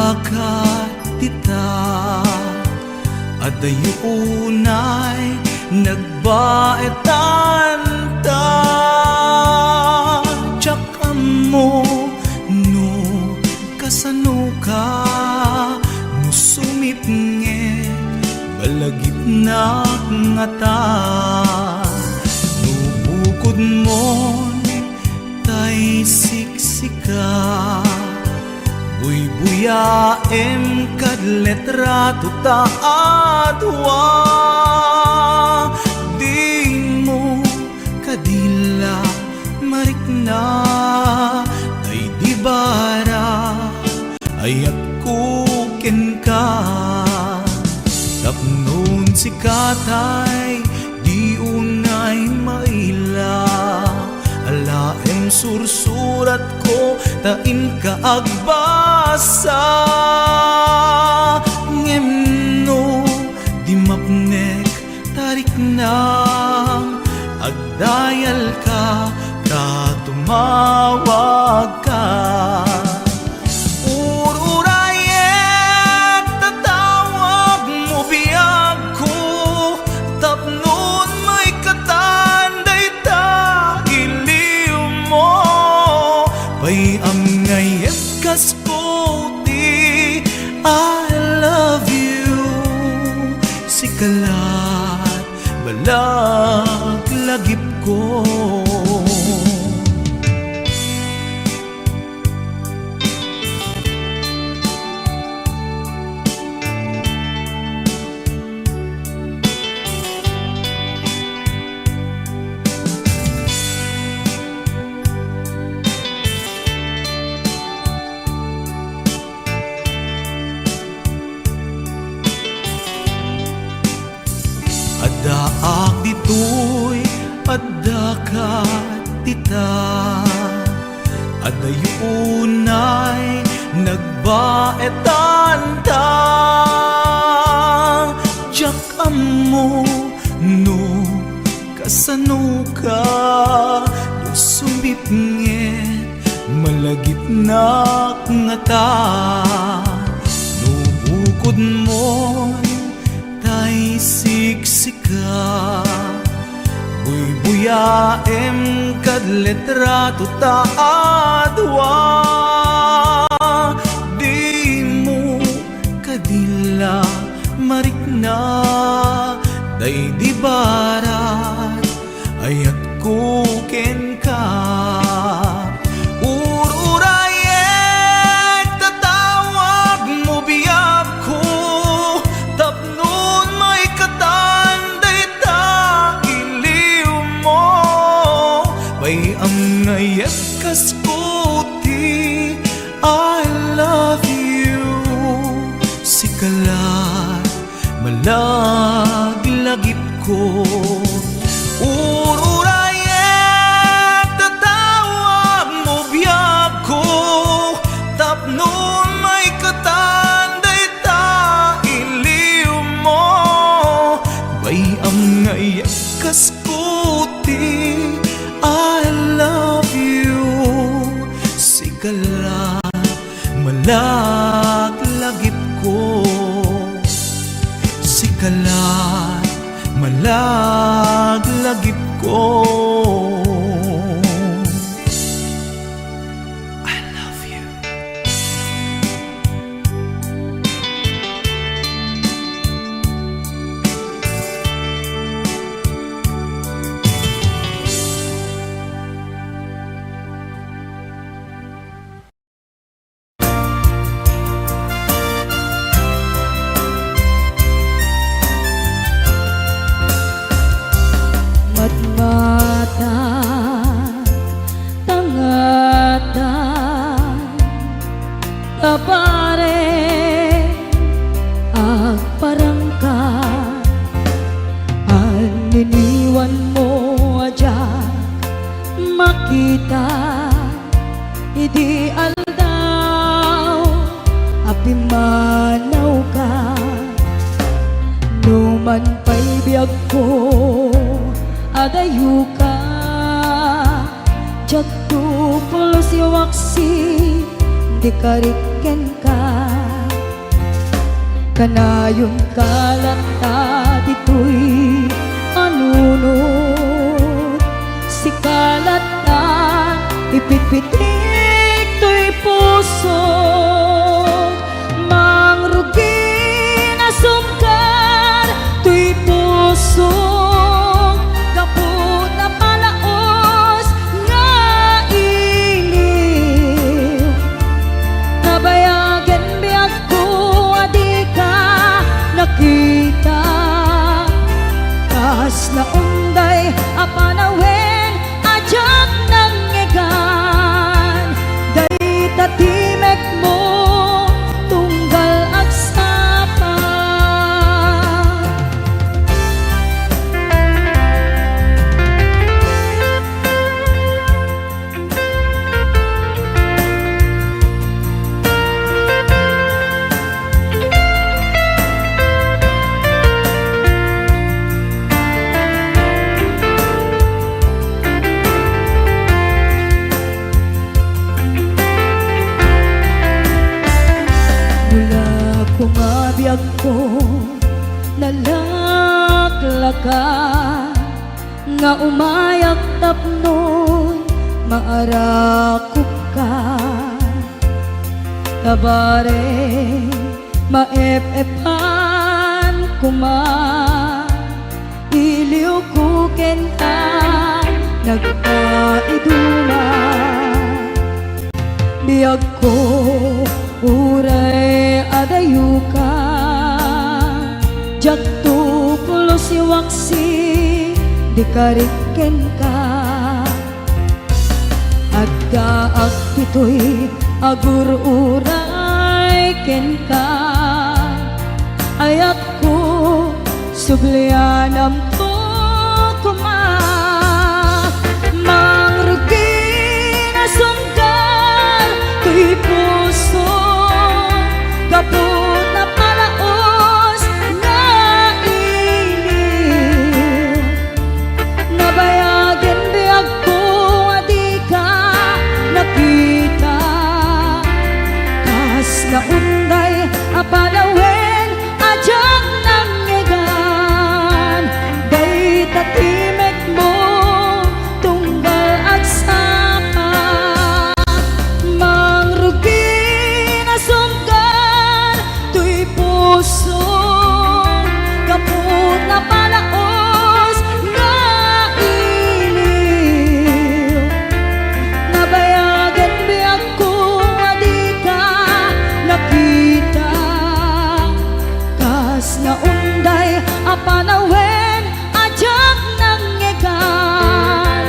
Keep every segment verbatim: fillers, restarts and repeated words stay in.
Kat dita, adayo unay nagbaetan ta. Diak ammo no kasano ka, no sumipnget, balagipnak ngata. No bukodmon tay siksika, buybuyaem kad litrato ta a dua. Dimo kadi la marikna, ay di bara ayatko kenka. Tapnon sika tay di unay maila, alaem sursuratko ta inka agbasa. Ngem no di mapnek, ta riknam, agdayalka ta tumawagka. Ururayek ta tawagmo biagko, tapnon maikatan dayta iliwmo. Bay-am nga iyat kas kuti, I love you. Sika lat balag lagipko. Addaak ditoy, addaka dita. Adayo unay nagbaetan ta. Diak ammo no kasano ka, no sumipnget, malagipnak ngata. No bukodmon tay siksika, buybuyaem kad litrato ta a dua. Dimo kadi la marikna, daydi barat ayatko kenka. Ururayek ta tawagmo biagko, tapnon maikatan dayta iliwmo. Bay-am nga iyat kas kuti, I love you. Sika la malaglagipko. Ururayek ta tawagmo biagko, tapnon maikatan dayta iliwmo. Bay-am nga iyat kas kuti, I love you. Sika la malaglagipko. Sika la malaglagipko. I love you. Matmata, tangata, tapare, agparangka, aniniwanmo a diak makita. Idi aldaw a pimmanawka, numan pay biagko, adayoka, diak tuplo siwaksi, di karik kenka. Kanayonka latta ditoy a nunot, sika latta ipitpitik toy pusok. Mangrugi a sungkar toy pusok, gapu ta palaos nga iliw. Nabayagen biagko a dika nakita. Kas naunday a panawen a diak nangngegan, dayta timekmo tunggal agsapa. Nula ko nga biagko, nalaklaka nga umayak tapno maarakopka. Kabare, maep-epan koma, iliwko kenka nagpaiduma. Biagko, uray adayoka, diakto pulos iwaksi di karik kenka. Addaak ditoy agur-uray kenka, ayatko sublianamto koma. Mangrugi a sungkar toy puso, gapu ta palaos nga iliw. Nabayagen biagko a dika nakita. Kas naunday a panawen a diak nangngegan, dayta timekmo tunggal agsapa. Mangrugi a sungkar toy puso, gapu ta palaos nga iliw. Nabayagen biagko a dika nakita. Kas naunday a panawen a diak nangngegan,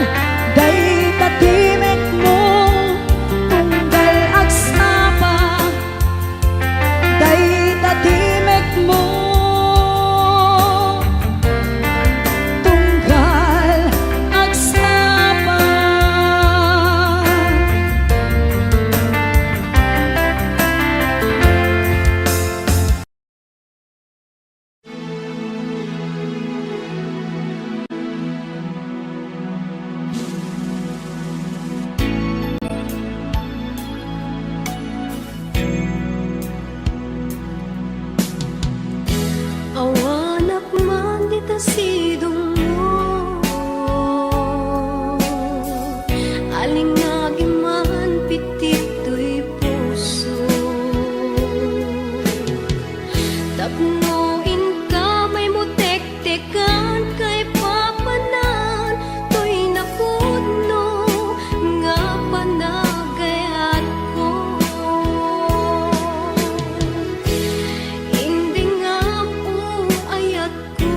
dayta timekmo tunggal agsapa. Dayta timekmo tunggal agsapa. Awanak man dita sidongmo, alingagi man pitik toy puso. Tapno inka maymo tektekan kaipapanan toy napudno nga panagayatko. Indingam, o ayatko.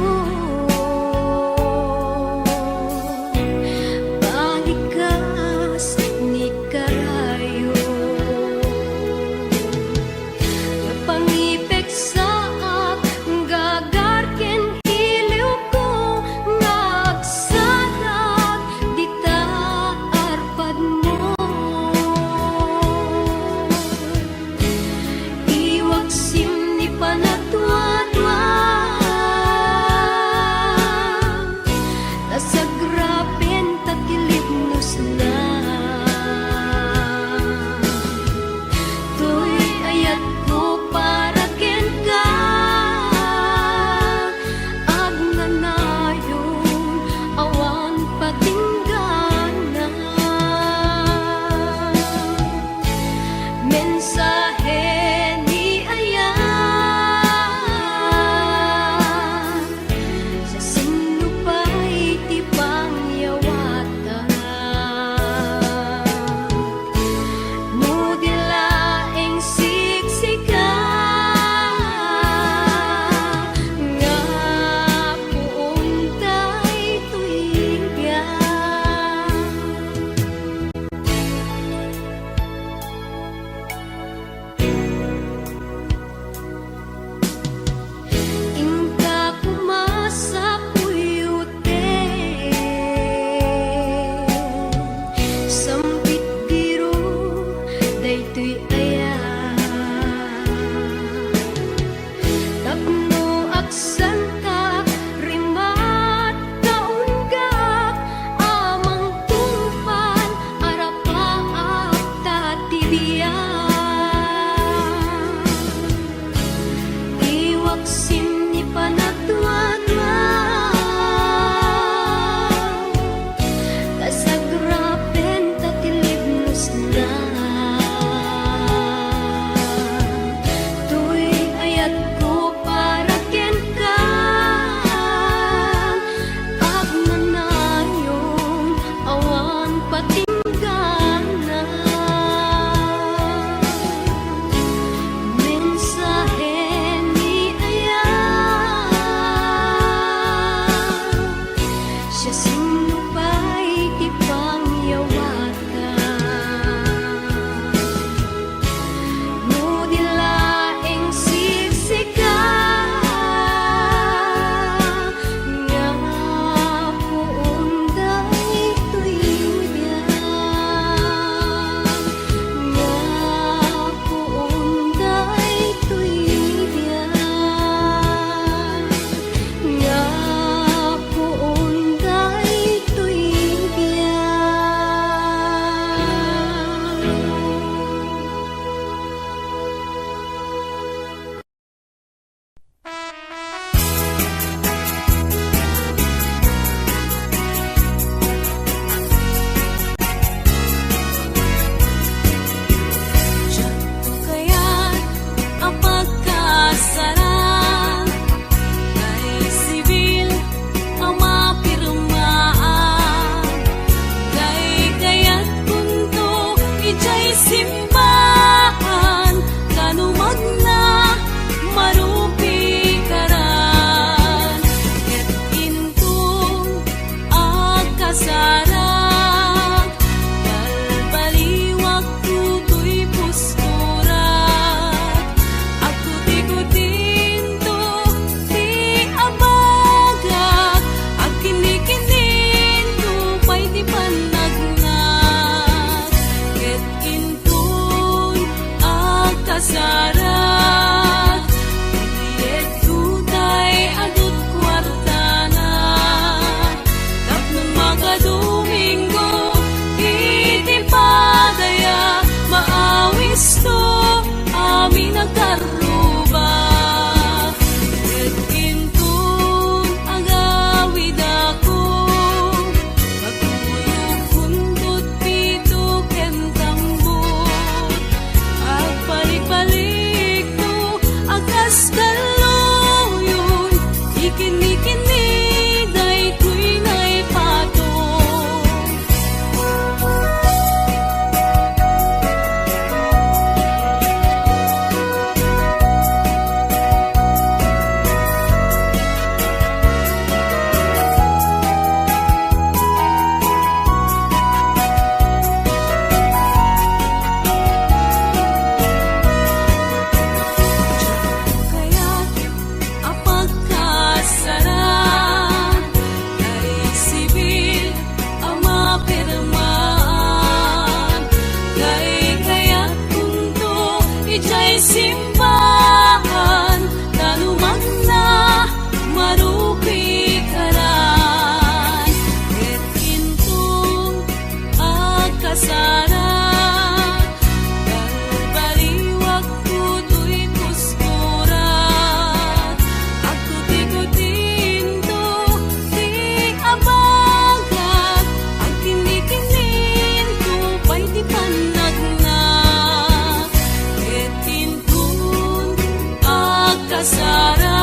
Sara,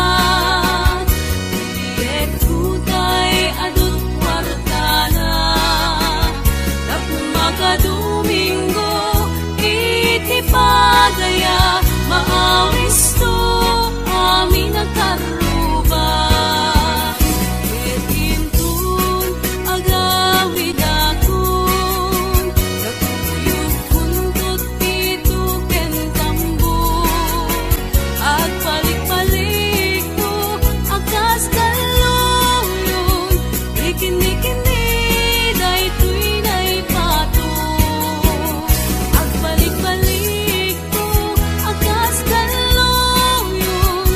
iyekko tay adun kuartana, tapno makadomingo iti padaya, maawisto amin a karruba. Ket inton agawidakon, kakuyogkon Pito ken tambor, agbalikbalikto a kas galluyon, ikinnikini daytoy naipato. Agbalikbalikto a kas galluyon,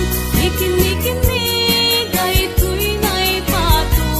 ikinnikini daytoy naipato.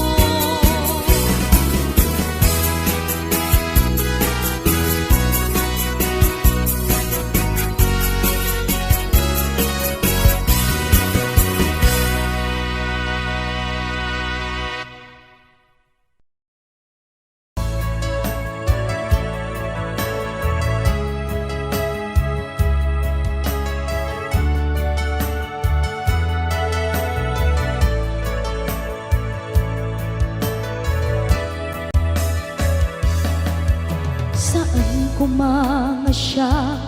Saan koma nga siak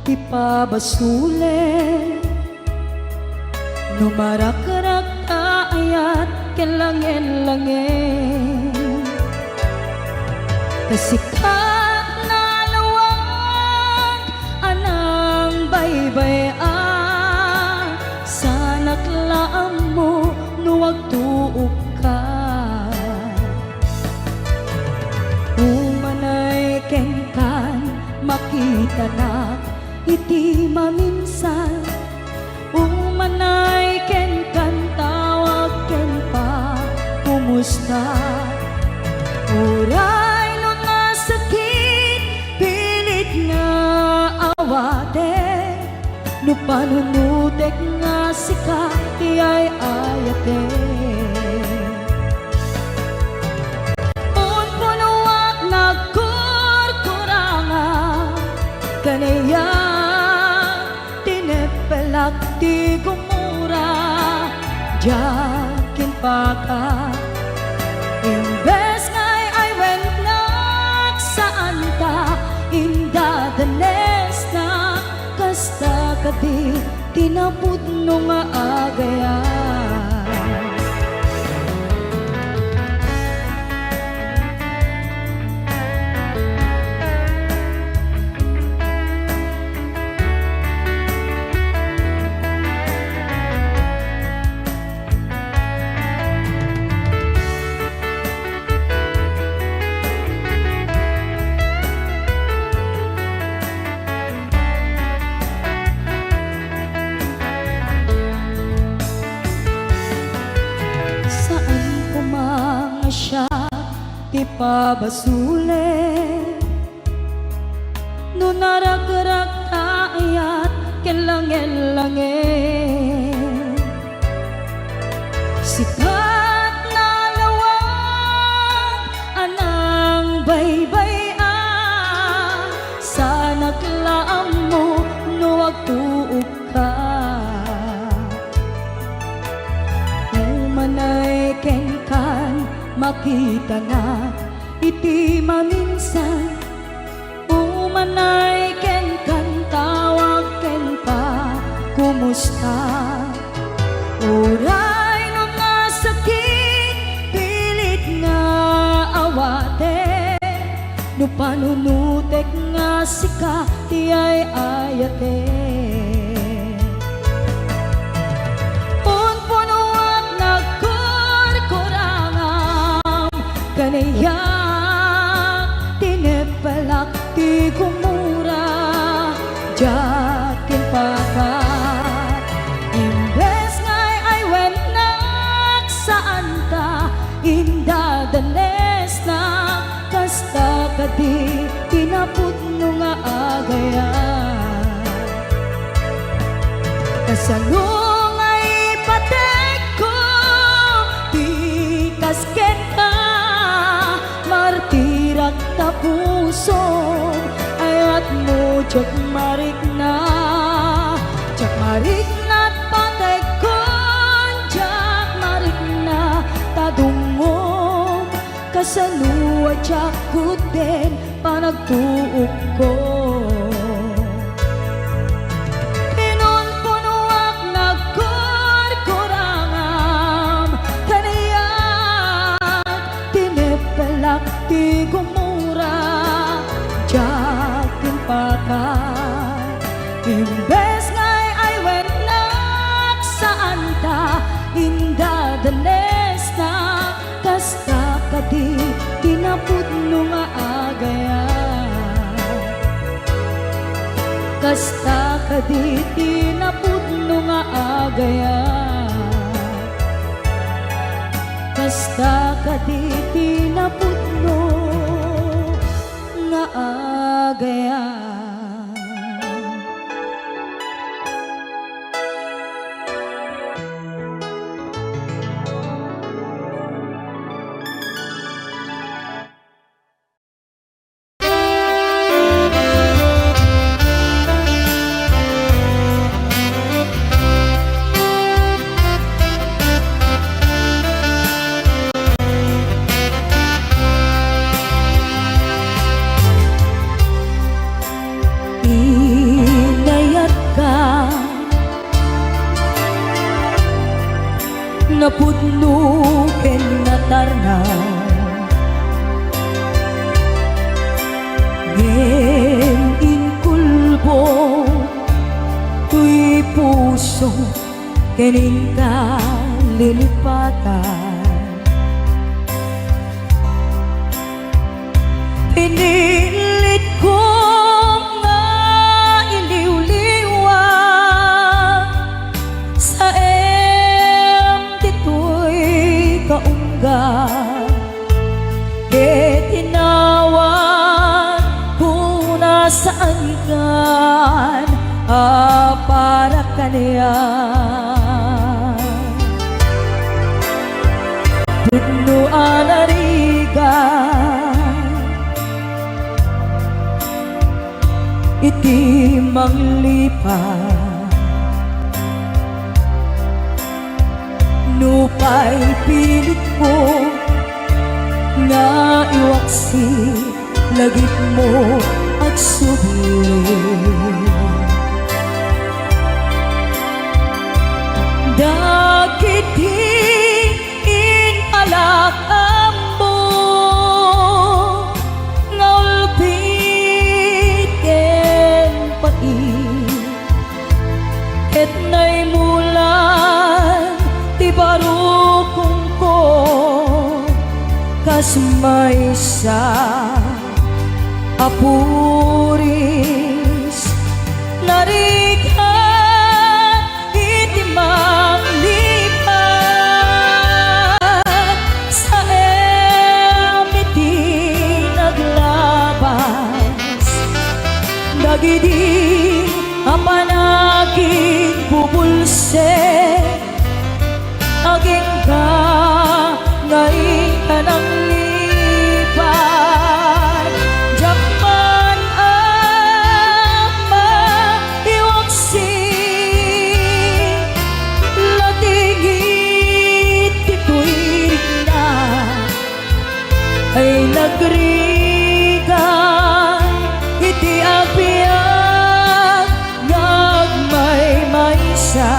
ti pabasolen no marakrak ta ayat ken langen-langen. Ta sika nalawag a nangbaybay-a, saanak la ammo no agtuokka. Umanay kenkan, makitanak iti maminsan. Umanay kenkan, tawag ken pakumusta. Uray no nasakit, pilit nga awatek. No panunotek nga sika ti ay-ayatek. Unpunoak nagkurkuranga, kaniak tineppelak ti gumura, diak impaka. Imbes nga ay-aywennakak, saanta indadanesnak, kasta kadi ti napudno nga agayam. Saan koma nga siak ti pabasolen no narakrak ta ayat ken langen-langen. Sika nalawag a nangbaybay-a, saanak la ammo no agtuokka. Umanay kenkan, makitanak iti maminsan. Umanay kenkan, tawag ken pakumusta. Uray no nasakit, pilit nga awatek. No panunotek nga sika ti ay-ayatek. Unpunoak nagkurkurangam, kaniak tineppelak ti gumura, diak impaka. Imbes nga ay-aywennak, saanta indadanesnak, kasta kadi ti napudno nga agayam. Kasano nga ipatekko ti kas kenka, martirak ta pusom, ayatmo diak marikna, diak marikna ta patek Kasano a diak kudin panagtuokko? Pinunpunoak nagkurkurangam, kaniak tinipelak ti gumura, diak timpakay. Imbes nga ay-aywennnak, saanta indadanesnak, kasta kadi ti napudno nga agayat. Kasta kadi ti napudno nga agayat. Kasta kadi ti napudno nga agayat. Inayatka, napudno ken natarnaw. Ngem inkulbok toy puso ken inka lilipatan. Pinilit ko nga iliwliwa, saem ditoy kaungga. Ket inawat ko, nasaankan a para kaniak. Pudno a narigat iti manglipat. Nupay pilit ko nga iwaksi, lagipmo agsubli. Dagiti impalak ammo nga ulpit ken pait, ket naimulan ti barukongko kas maysa a puris. Narigat iti manglipat, saem iti naglabas dagidi a panaginbubulsek. Agingga nga inka nanglipat, diak man a maiwaksi, lating iti tuirikna ay nagrigat iti agbiag nga agmaymaysa.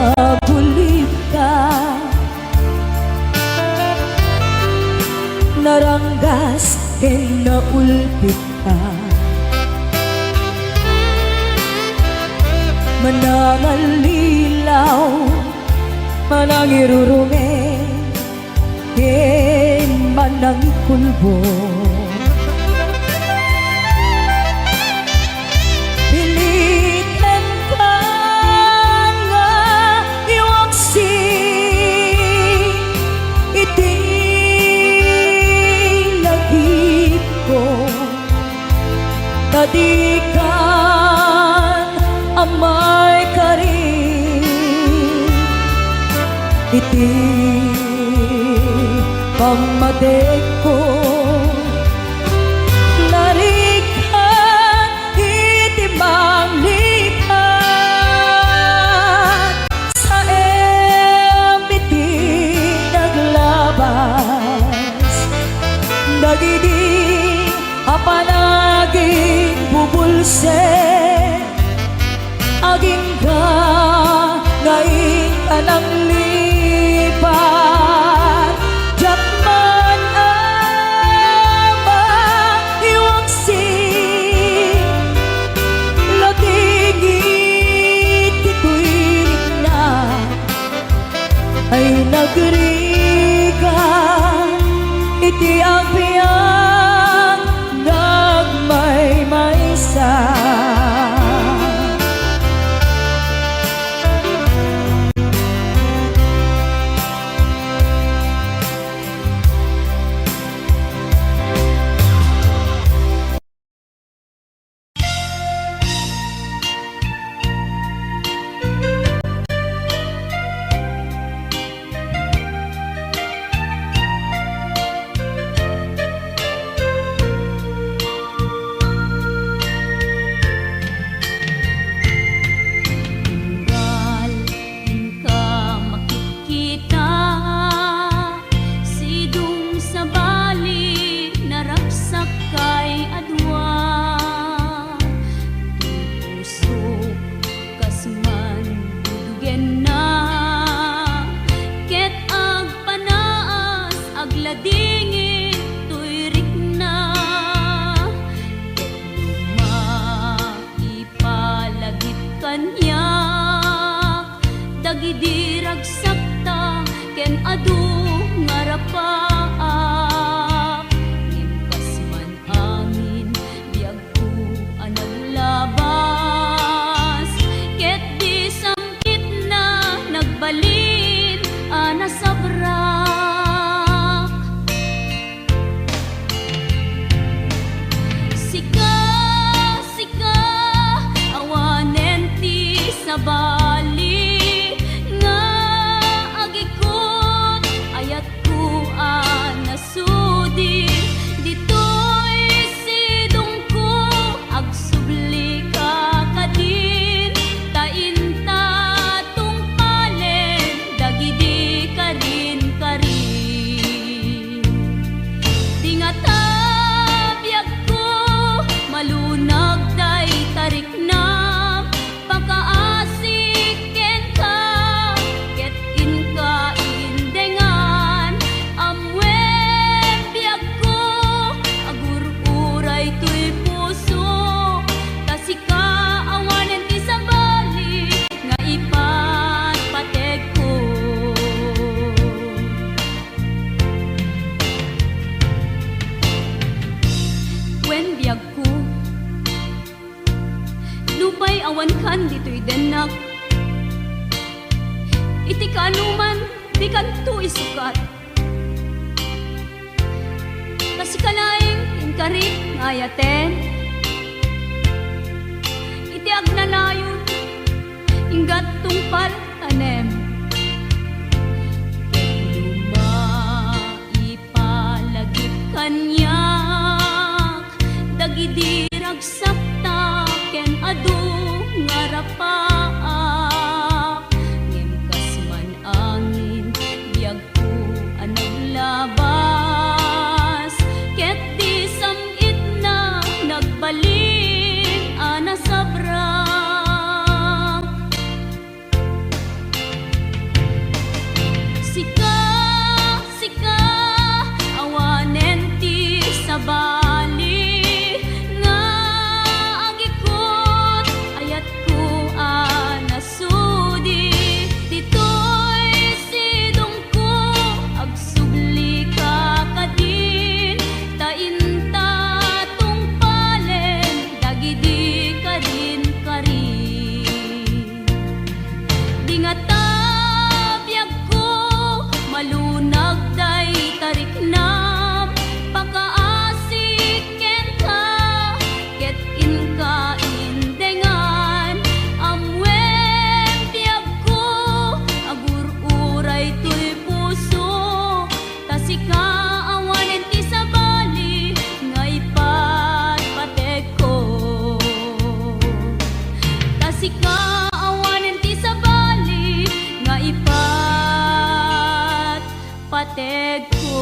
Nabulitka, naranggas ken naulpitka. Manangallilaw, manangirurungeng, ken manangikulbok. Pilitankan nga iwaksi iti lagipko, ta dikan a maikari iti Tekko, narikkan iti manglipat, saem iti naglabas. Dagidi a panaginbubulsek, agingga nga inka nanglipat, diak man a maiwaksi, lating iti tuyrikna. Ay nagrigat iti agbiag nga agmaymaysa. Tunggal inka makitkita, sidong sabali naragsakkay a dua. Ti pusok kas mandudugenna, ket agpanaas agladingit toy rikna. Ket no maipalagip kaniak dagidi ragsakta ken adu nga rapaak, ngem kas man angin biagko a naglabas, ket di sam-itna nagbalin a nasabrak. Sika, sika, awanen ti sabali nga agikut, ayat ko a nasudi. Ditoy sidongko, agsublika kadin, ta inta tungpalen dagidi karinkarin. Di ngata biagko, malunag dayta riknam, pakaasik kenka, ket inka indengan. Ammuen biagko, agur-uray toy puso, ta sika awanen ti sabali nga ipatpategko. Wen biagko, nupay awankan ditoy dennak, iti kaanoman dikanto isukat. Ta sika laeng ti inkarik nga ayaten. Iti agnanayon, inggat tungpal tanem. Ket no maipalagip kaniak dagidi ragsakta ken adu nga rapaak, ngem kas man angin, biagko a naglabas, ket di sam-itna nagbalin a nasabrak. Sika awanen ti sabali nga ipatpategko.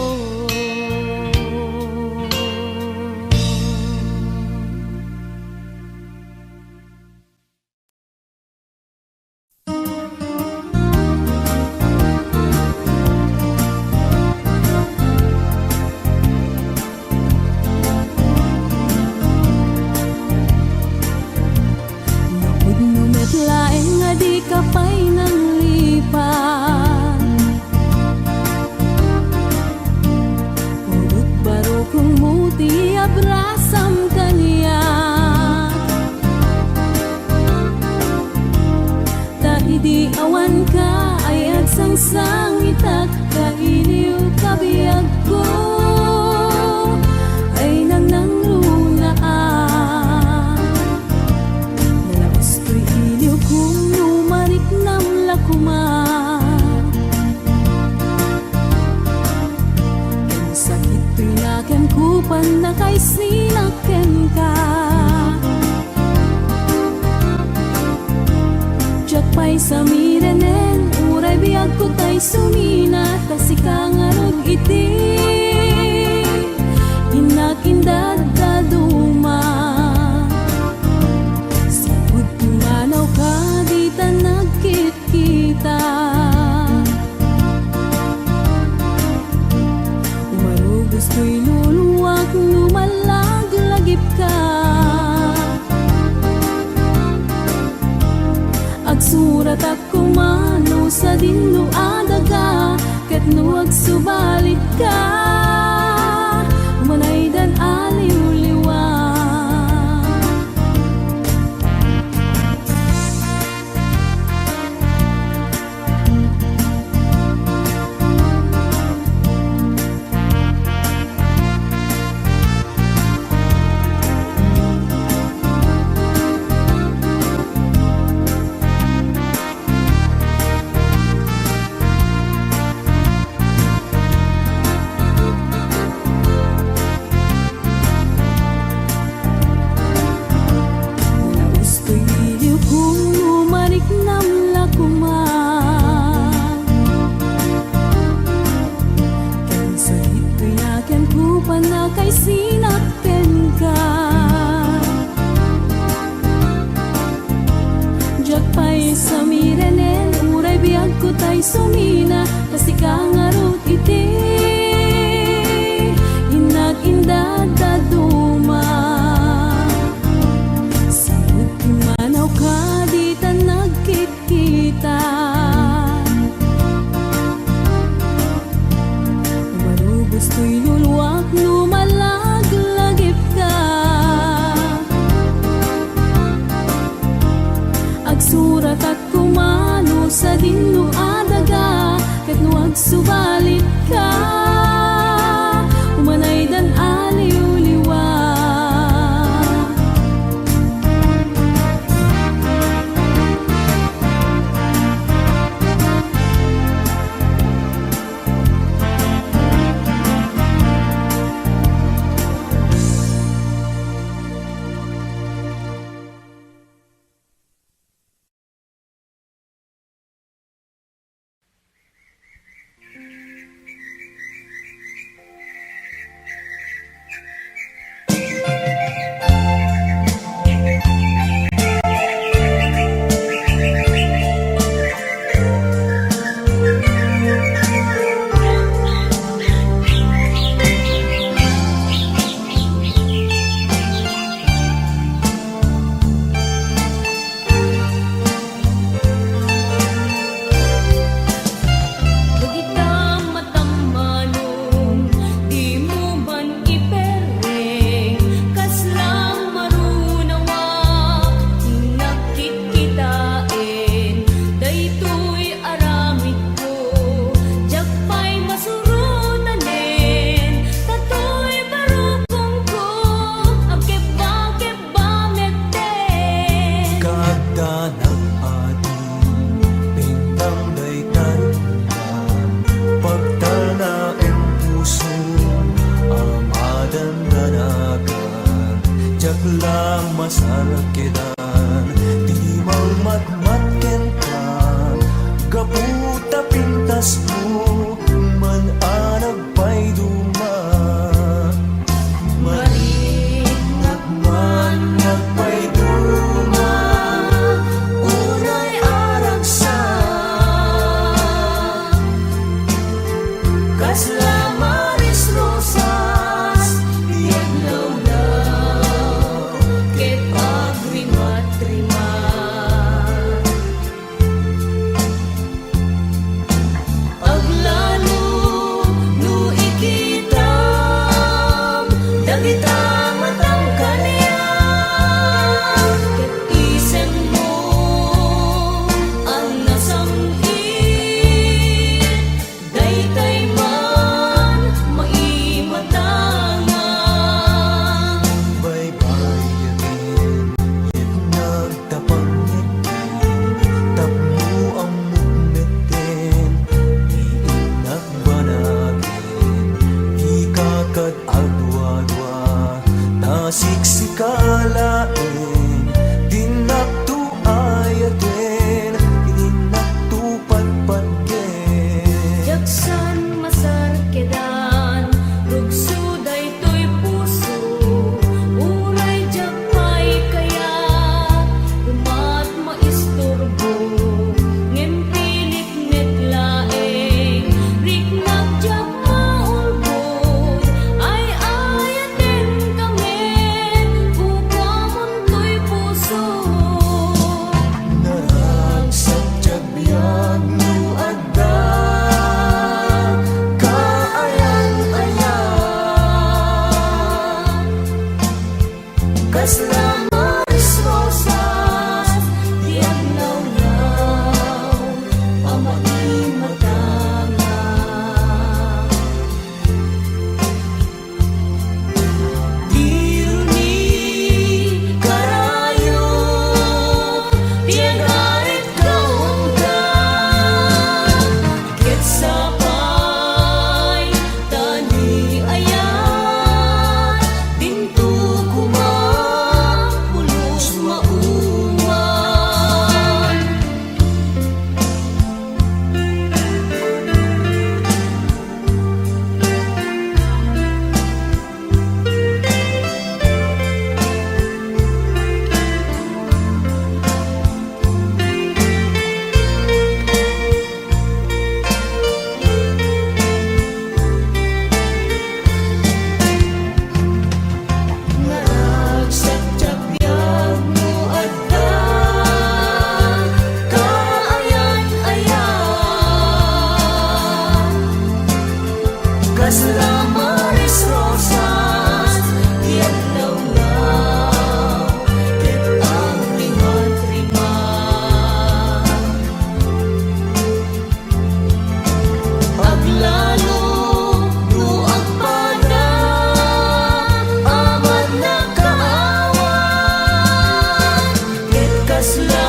Napudno met laeng a dika pay nanglipat. Pudot barukongmo ti abrasam kaniak. Ta idi awanka ay agsangsangitak, kailiw ka biagko ay nangnangrunaak. Nalaus toy iliwko no mariknam la koma. Ken sakit toy nakem ko pannakaisina kenka. Diak pay samirenen, uray biagko tay sumina, ta sika ngarud iti innak indaddaduma. Sipud pumanawka, dita nagkit- kita. Umarugos toy luluak no mallaglagipka. Agsuratak koma no sadino a daga, ket no agsubalitka, umanaydan a liwliwa. Nalaus toy iliwko no mariknam la koma. Ken sakit toy nakem ko pannakaisinak kenka. Diak pay samirenen, uray biagko tay sumina, ta sika ngarud iti innak indaddaduma. Sipud pumanawka, dita nagkit- kita. Umarugos toy luluak no mallaglagipka. Agsuratak koma no sadino a daga, ket no agsubalitka, umanaydan a liwliwa. Ko man a nagpayduma, mariknak man nga agpayduma, unay a ragsak. Kasla Maris Rosas ti aglawlaw ket agrimatrimat. Aglalo no ikitam dagita matang kaniak, ket isemmo a nasang-it daytay man maimatanga. Baybay-aten, yet nag- ta pangngegko tapno ammok metten ti innak banagen, dika kad aduadua, ta siksika laeng ti innakto ayaten, ti innakto patpatgen. Diak saan masarkedan, rugso daytoy puso, uray diak pay kayat, umat maisturbo, ngem pilit met laeng, riknak diak maulbod, ay-ayatenka met, kukuamon toy puso. Naragsak ti agbiag no adda kaayan-ayan. Kasla Maris Rosas ti aglawlaw a maimatanga. Diri ni karayo ti agarit kaunta, ket sapay ta ni ayat dinto koma pulos mauman. Naragsak ti agbiag no adda kaayan-ayan. Kasla Maris Rosas ti aglawlaw ket agrimatrimat. Aglalo no agpada a mannakaawan, ket kasla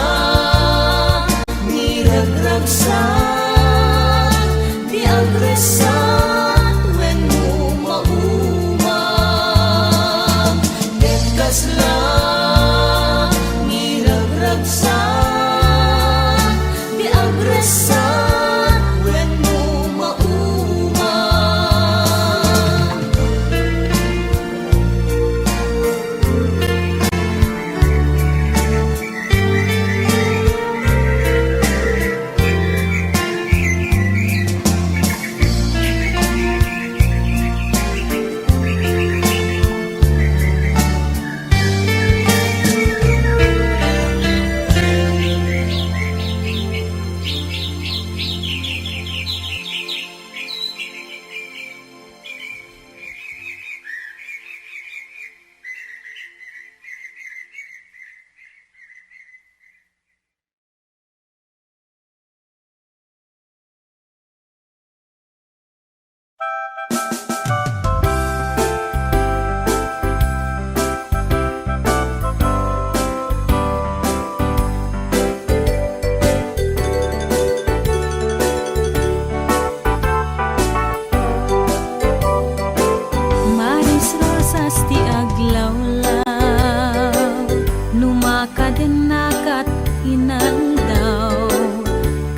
niragragsak ti agresat wenno maumag, ket kasla niragragsak ti agresat wenno maumag. Maris Rosas ti aglawlaw, no makadennakat inaldaw,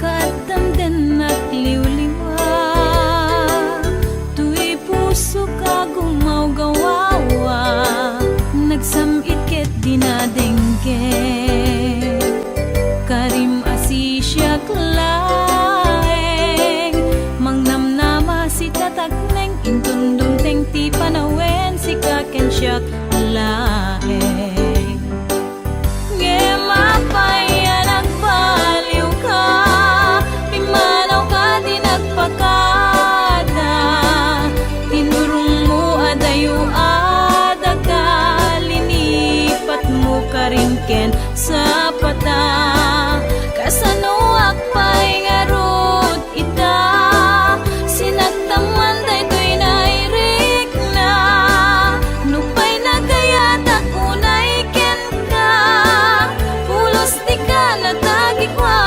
ket damdennak liwliw laeng. Ngem apay a nagbaliwka, pimmanawka ti nagpakada, tinurongmo a dayo a daga, linipatmo karin ken sapata. Kasanoak pay ngarud ita, sinaktaman daytoy nairikna. Nupay nagayatak unay kenka, pulos ti kanatagikua.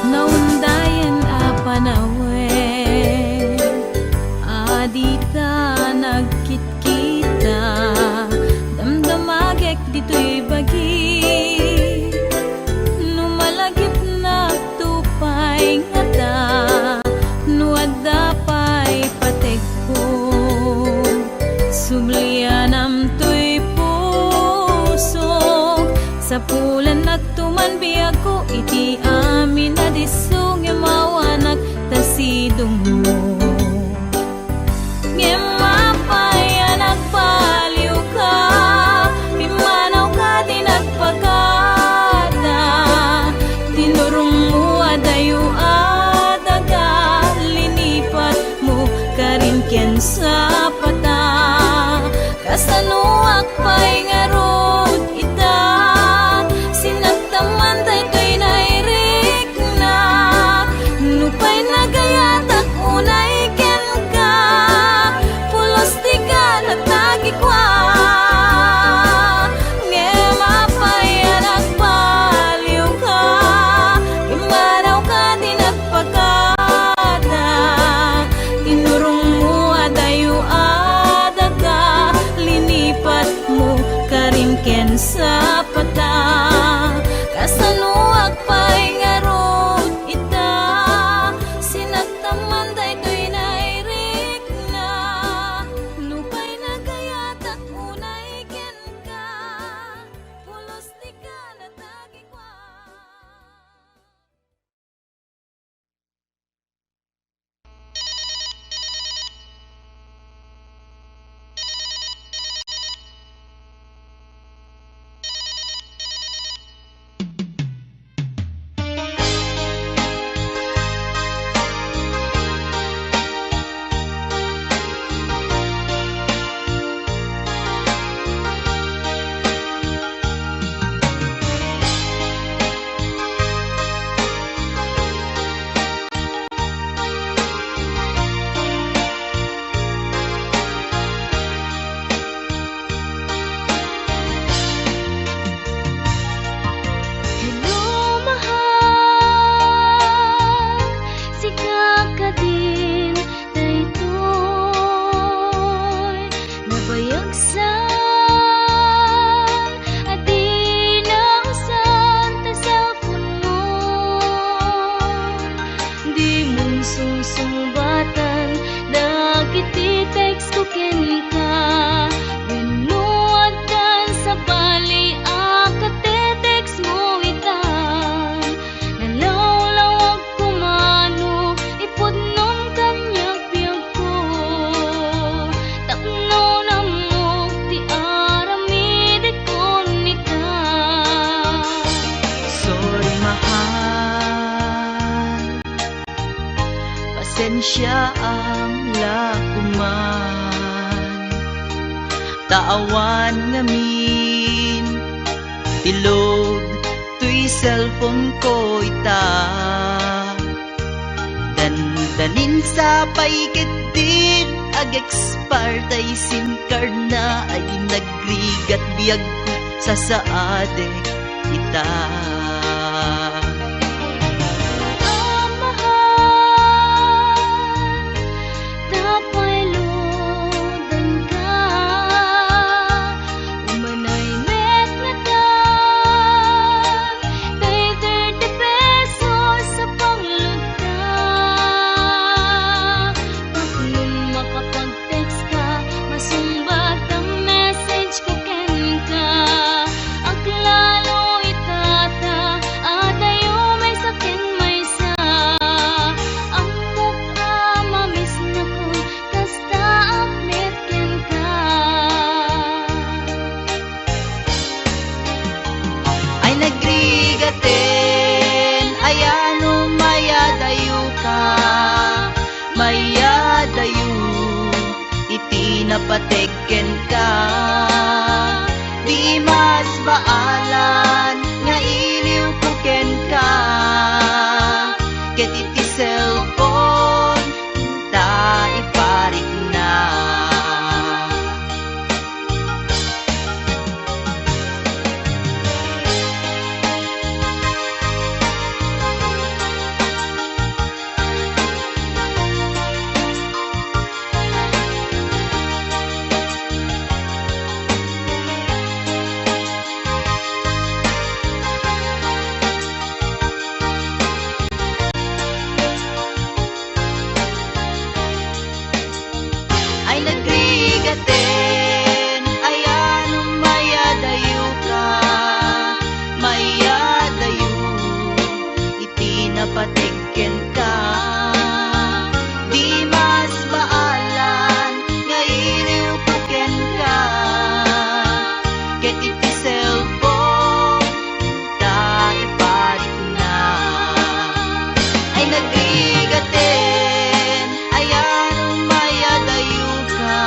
Naundayan a panawen a dita nagkitkita, damdamagek ditoy bagi. No malagipnak to pay ngata, no adda pay pategko, sublianam toy pusok. Sapulannak to man biagko iti amin a disso, ngem awanak ta sidongmo. Ngem apay a nagbaliwka, pimmanawka ti nagpakada, tinurongmo a dayo a daga, linipatmo karin ken sapata. Kasanoak pay ngarud ita, sinaktaman daytoy nairikna. Nupay nagayatak unay kenka, pulos ti kanatagikua. Ngem apay a nagbaliwka, immanawka ti nagpakada, tinurongmo a dayo a daga, linipatmo karin ken sapata. Kasanoak pay ngarud ita, sinaktaman daytoy nairikna. Nupay nagayatak unay kenka, pulos ti kanatagikua. Hello, mahal. Sika kadin daytoy nabayagsan a di nausar ta cellphone mo. Dimon sungsungbatan dagiti text ko kenka. Wenno addan sabali a kate-text mo itan. Nalawlawag koma no ipudnom kaniak biagko. Tapno nammok ti aramidekon ita. Sorry, mahal. Pasensiaam la koman. Ta awan ngamin ti load toy cellphone ko ita. Dandanin sa pay ketdin ag-expire tay SIM card na ay nagrigat biagko sasaadek ita. Amahal, kenka. Di mas baalan nga iliwko kenka. Ket iti cellphone, ta iparikna. Ay nagrigaten, ayan, mayadayoka, mayadayo, iti napateg kenka. Di mas baalan nga iliwko kenka, ket iti cellphone, ta iparikna. Ay nagrigaten, ayan, mayadayoka,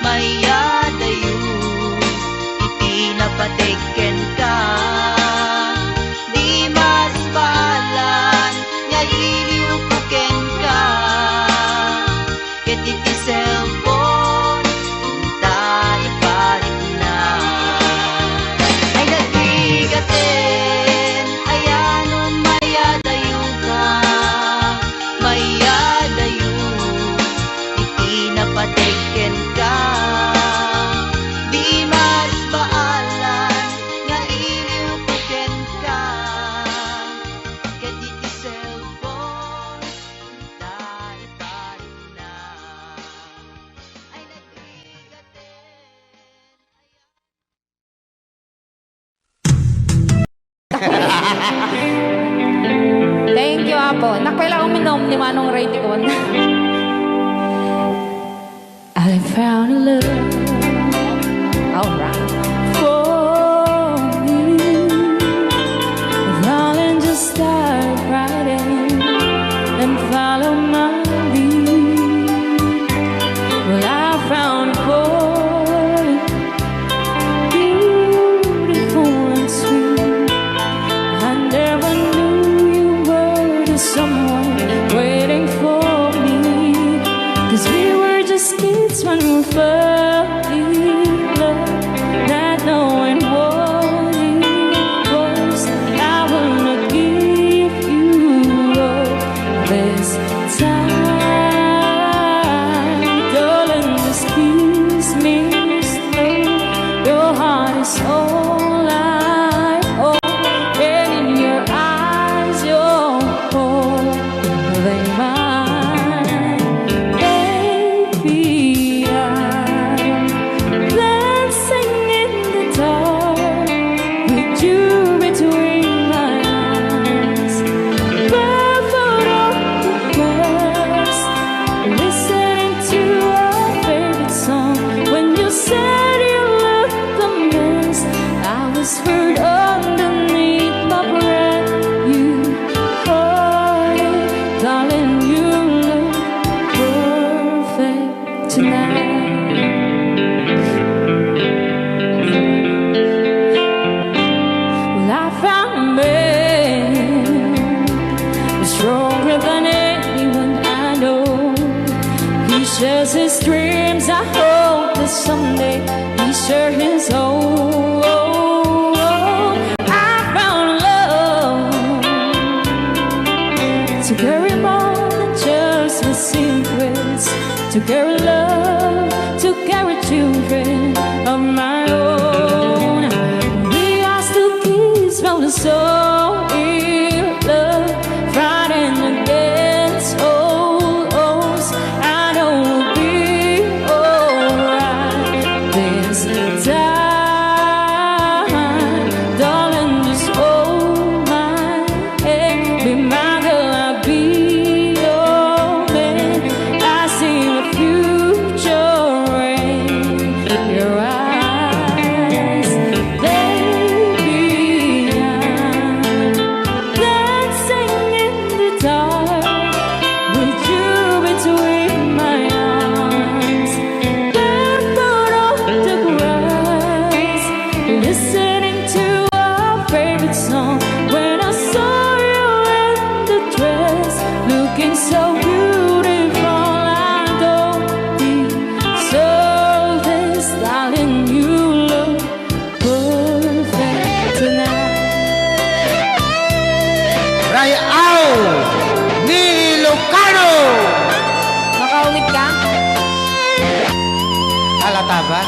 mayadayo, iti napateg kenka. Di mas baalan nga iliwko kenka. Ket iti cellphone, ta iparikna. Ay nagrigaten, ayan, mayadayoka, mayadayo, iti napateg kenka. Di mas baalan nga iliwko kenka. Ket iti cellphone, ta iparikna. Ay nagrigaten. Thank you, Apo. Nakwela uminom ni Manong Ray Ticon. I found a love. All right. For me. Darling, just dive right in and follow my lead. Well, I found a boy, beautiful and sweet. I never knew you were the someone waiting for me. 'Cause we were just kids when we fell in love, not knowing what it was. I will not give you up this time. Darling, just kiss me slow. Your heart is all I own, and in your eyes, you're holding mine. Baby, I'm dancing in the dark with you between my arms. Barefoot on the grass, listening to our favorite song. When you said you looked a mess, I whispered underneath my breath, you heard it. Darling, you look perfect tonight. Well, I found a man who's stronger than anyone I know. He shares his dreams. I hope that someday we share his own. I found love to carry more than just the secrets, to carry love, to carry children of my own. We are still kids from the soul in love, fighting against all odds. I know we'll be alright this time. Darling, just hold my hand. Be my girl, I'll be your man. I see the future in your eyes. Baby, I'm dancing in the dark with you between my arms. Barefoot Alata ba?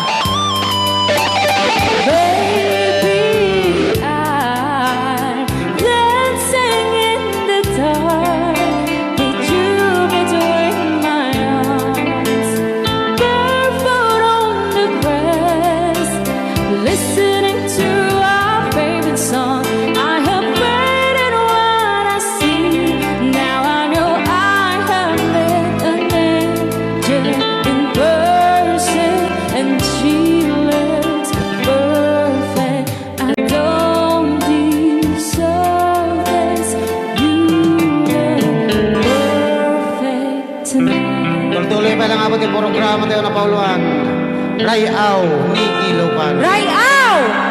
Baby, I'm dancing in the dark. Need you between my arms. Barefoot on the grass, listening to our favorite song. I have waited what I see. Now I know I have met an angel in person, and she looks perfect. I don't deserve this. You look perfect tonight. Tultuloy pa lang abot yung programa tayo na pauluan. Rayaw ni Ilopan. Rayaw!